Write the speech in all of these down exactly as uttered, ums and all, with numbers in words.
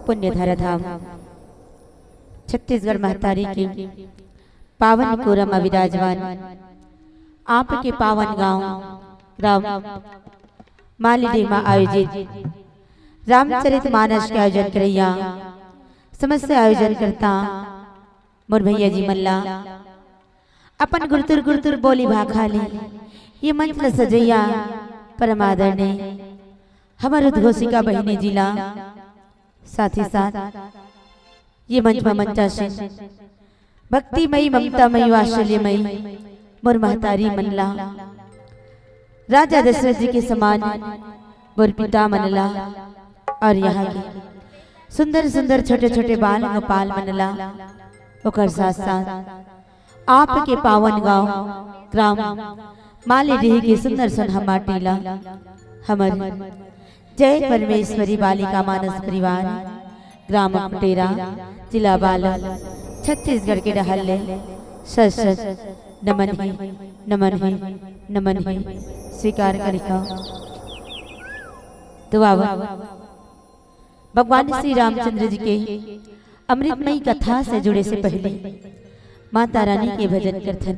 पुण्य धरा धाम छत्तीसगढ़ महतारी के पावन कोरा म विराजमान आपके पावन गांव ग्राम मालीडीह म आयोजित रामचरित मानस के आयोजन करइया समस्त आयोजन करता मोर भैया जी मन ला अपन गुरतुर गुरतुर बोली भाखा ले ये मंच ल सजइया परम आदरणीय हमर उद्घोषिका बहिनी जी ला, साथ ही साथ ये मंच म मंचासीन भक्तिमयी, ममतामयी, वात्सल्यमयी मोर महतारी मन ला, राजा दशरथ जी के समान मोर पिता मन ला और यहाँ के सुंदर सुंदर छोटे छोटे बाल गोपाल मन ला, ओकर साथ साथ आपके पावन गांव ग्राम मालीडीह के सुंदर सुनहरा माटी ला हमर जय परमेश्वरी बालिका मानस परिवार, ग्राम कुटेरा, जिला बालोद, छत्तीसगढ़ के डहर ले शत शत नमन हे, नमन हे, नमन हे। स्वीकार करिहा। तो आवा, भगवान श्री रामचंद्र जी के अमृतमयी कथा से जुड़े से पहले माता रानी के भजन करथन।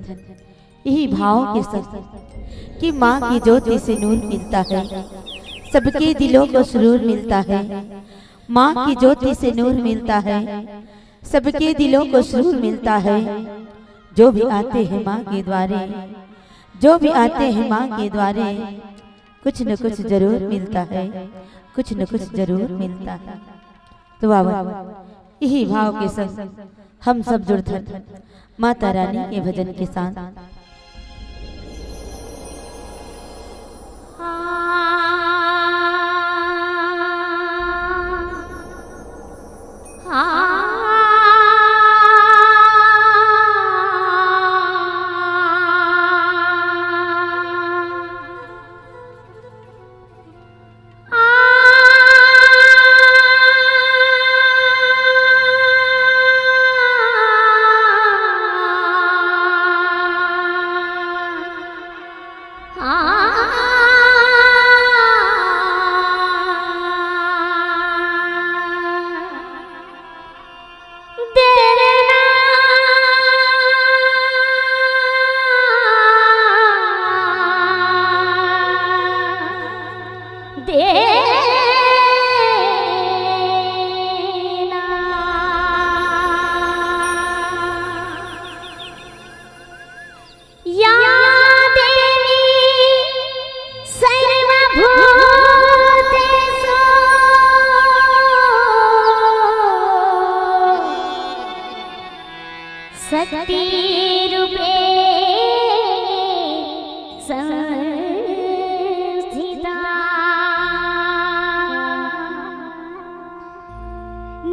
यही भाव के संग कि माँ की ज्योति से नूर मिलता है, सबके दिलों को सुरूर मिलता है। माँ की ज्योति से नूर मिलता है, सबके दिलों को सुरूर मिलता है। जो भी आते हैं माँ के द्वारे, जो भी आते हैं माँ के द्वारे, कुछ न कुछ जरूर मिलता है, कुछ न कुछ जरूर मिलता है। तो आवा, यही भाव के संग हम सब जुड़थन माता रानी के भजन के साथ। या देवी सर्वभूतेषु शक्तिरूपे संस्थिता।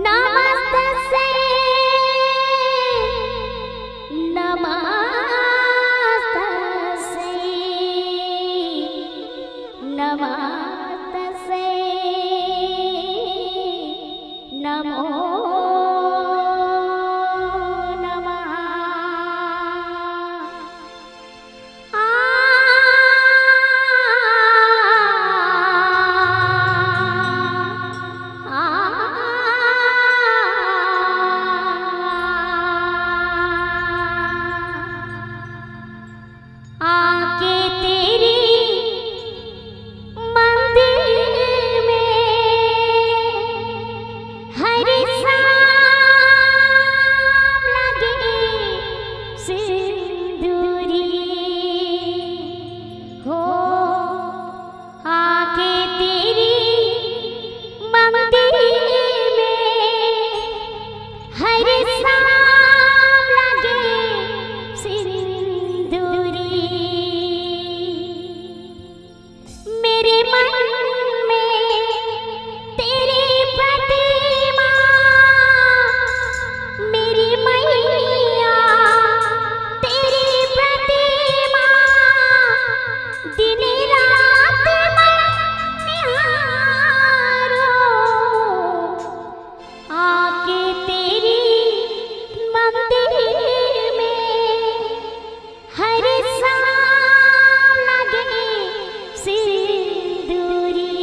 नमस्तस्यै, नमस्तस्यै, नमस्तस्यै, नमो नमः। आके तेरी मंदिर में हर शाम लगे सिंदूरी हो। आके तेरी मंदिर में हर शाम लगे सिंदूरी। मेरे मन में तेरी प्रतिमा, मेरी मैया तेरी प्रतिमा, दिन रात मैं निहारो। आके तेरी मंदिर में हर शाम लगे सिंदूरी।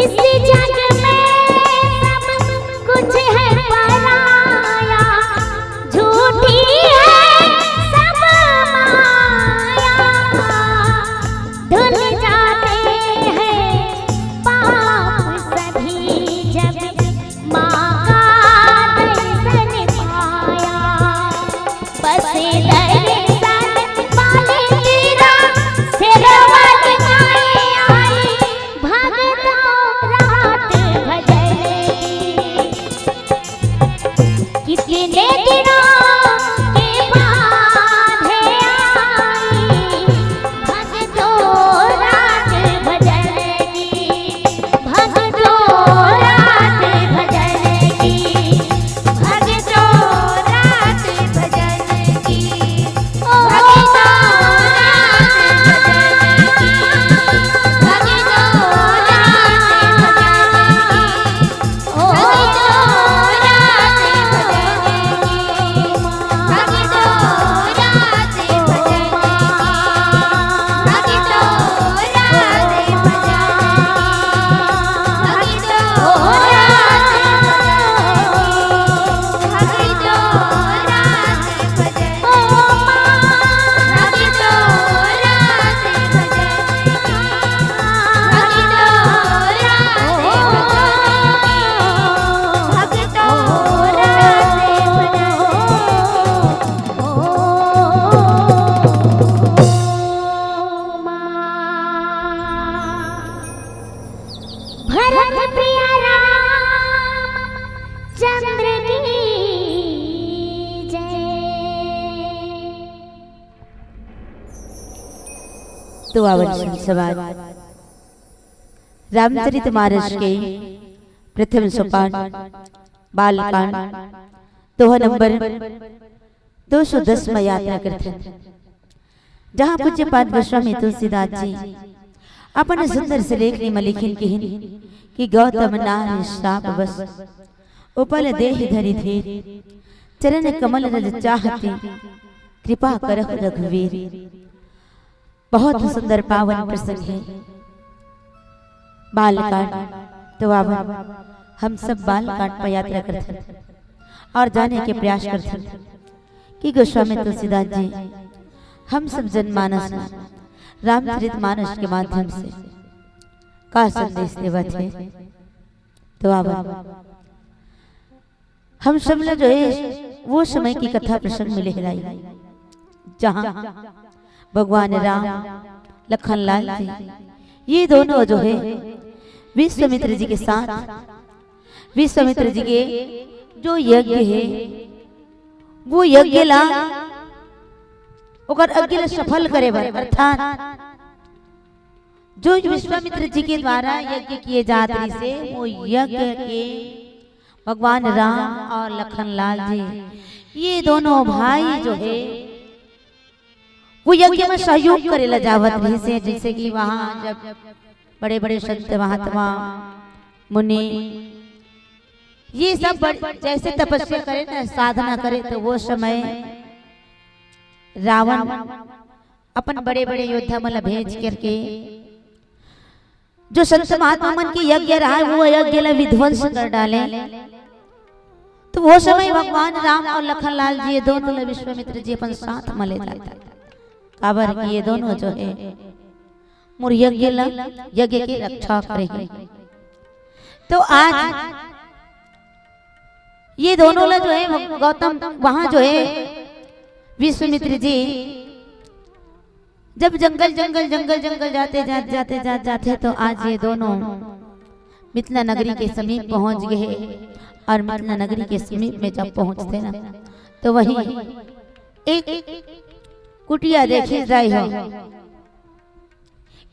इस जग में सब कुछ है पराया, झूठी है सब माया। धुल जाते हैं पाप सभी जब माँ का दर्शन पाया। बस दर्शन पाने तेरा, शेरवाली माई आई, भगतों रात भजन की। कितने दिनों के बाद है आई, भगतों रात भजन की, भगतों रात भजन की, भगतों रात भजन की। भरत प्रिय राम चंद्र की जय। तो आवन संत समाज, रामचरित मानस के प्रथम सोपान बालकांड, दोहा नंबर दो सौ दस में यात्रा करथन, जहाँ पूज्य पाद गोस्वामी तुलसीदास जी अपन सुंदर से लेखनी में लिखिन किहिन कि गौतम नार शाप बस उपल देह धरि धीर, चरण कमल रज चाहती, कृपा करहु रघुवीर। बहुत सुंदर पावन प्रसंग है बालकांड। तो आवन हम सब बालकांड पर यात्रा करथन और जाने के प्रयास करथन कि गोस्वामी तुलसीदास जी हम सब जनमानस में रामचरित मानस के माध्यम से का संदेश देवत हे। तो आवन हम सब ला जो है वो समय की कथा प्रसंग मिले हे दाई, जहाँ भगवान राम, लखन लाल जी, ये दोनों जो है विश्वामित्र जी के साथ, विश्वामित्र जी के जो यज्ञ है वो यज्ञ ला, ओकर यज्ञ ला सफल करे बर, अर्थात जो विश्वामित्र जी के द्वारा यज्ञ किए जात रहिसे वो यज्ञ के भगवान राम और लखन लाल जी, ये दोनों भाई जो है वो यज्ञ में सहयोग करे ला जावत रहिसे। जैसे कि वहाँ जब बड़े बड़े संत महात्मा मुनि ये सब बड़-, जैसे तपस्या करे ना, साधना करे, तो वो समय रावण अपन बड़े बड़े योद्धा मन ला भेज करके जो संत महात्मा मन के यज्ञ रहा है वो यज्ञ ला विध्वंस कर डाले। तो वो समय भगवान राम और लखन लाल जी ये दोनों ला विश्वामित्र जी अपन साथ में ले जाते, काबर कि ये दोनों जो है मोर यज्ञ ला, यज्ञ के रक्षा करे हे। तो आज ये दोनों ला जो है गौतम वहां जो है विश्वामित्र जी जब जंगल जंगल जंगल जंगल जाते जाते जाते जाते जाते तो आज ये दोनों मिथिला नगरी के समीप पहुंच गए हैं। और मिथिला नगरी के समीप में जब पहुंचते ना तो वही एक कुटिया देखे जाए हो,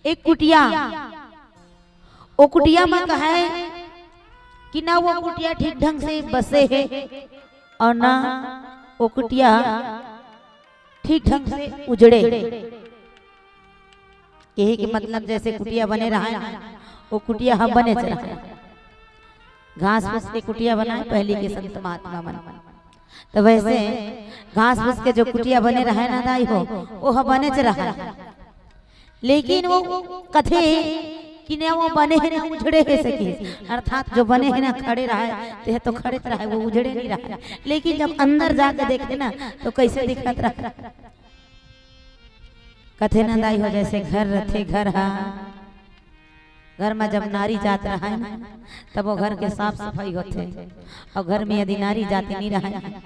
एक कुटिया, ओ कुटिया में कहे कि ना वो कुटिया ठीक ढंग से बसे है और ना वो कुटिया ठीक ढंग से उजड़े। कहे के मतलब जैसे कुटिया बने रहा है ना, वो कुटिया हम बने रहा है। घास फूस के कुटिया बनाए पहली के संत महात्मा मन, तो वैसे घास फूस के जो कुटिया बने रहे ना दाई हो, वो ह बने रहा है। लेकिन वो कथे कि ना वो बने हे ना उजड़े हे सके, अर्थात जो बने हे ना खड़े रहय, ते ह तो खड़े रहय, वो उजड़े नहीं रहय। लेकिन जब अंदर जाके देखे ना, तो कैसे दिखत रहय? कथे ना दाई हो, जैसे घर रथे, घर हा, घर में जब नारी जात रहय ना, तब वो घर के साफ सफाई होथे, और घर में यदि नारी जाती नहीं रहय ना,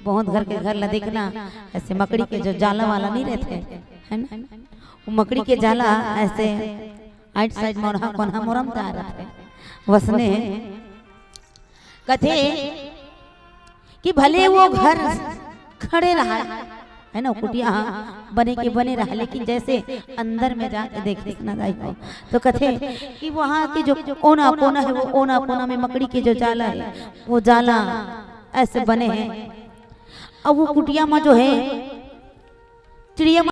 बहुत घर के घर ला देखना, ऐसे मकड़ी के जो जाला वाला नहीं रहते, है ना, वो मकड़ी के जाला ऐसे आइट साइड मोरहा कोनहा मोरम जा रहते, वसने कथे कि भले वो घर खड़े रहय, है ना, कुटिया हा बने के बने रहय, लेकिन जैसे अंदर में जाके देखे ना दाई हो, तो कथे कि वहाँ के जो कोना कोना है, वो कोना कोना में मकड़ी के जो जाला है, वो जाला ऐसे बने हैं। अब वो कुटिया में जो है, चिड़िया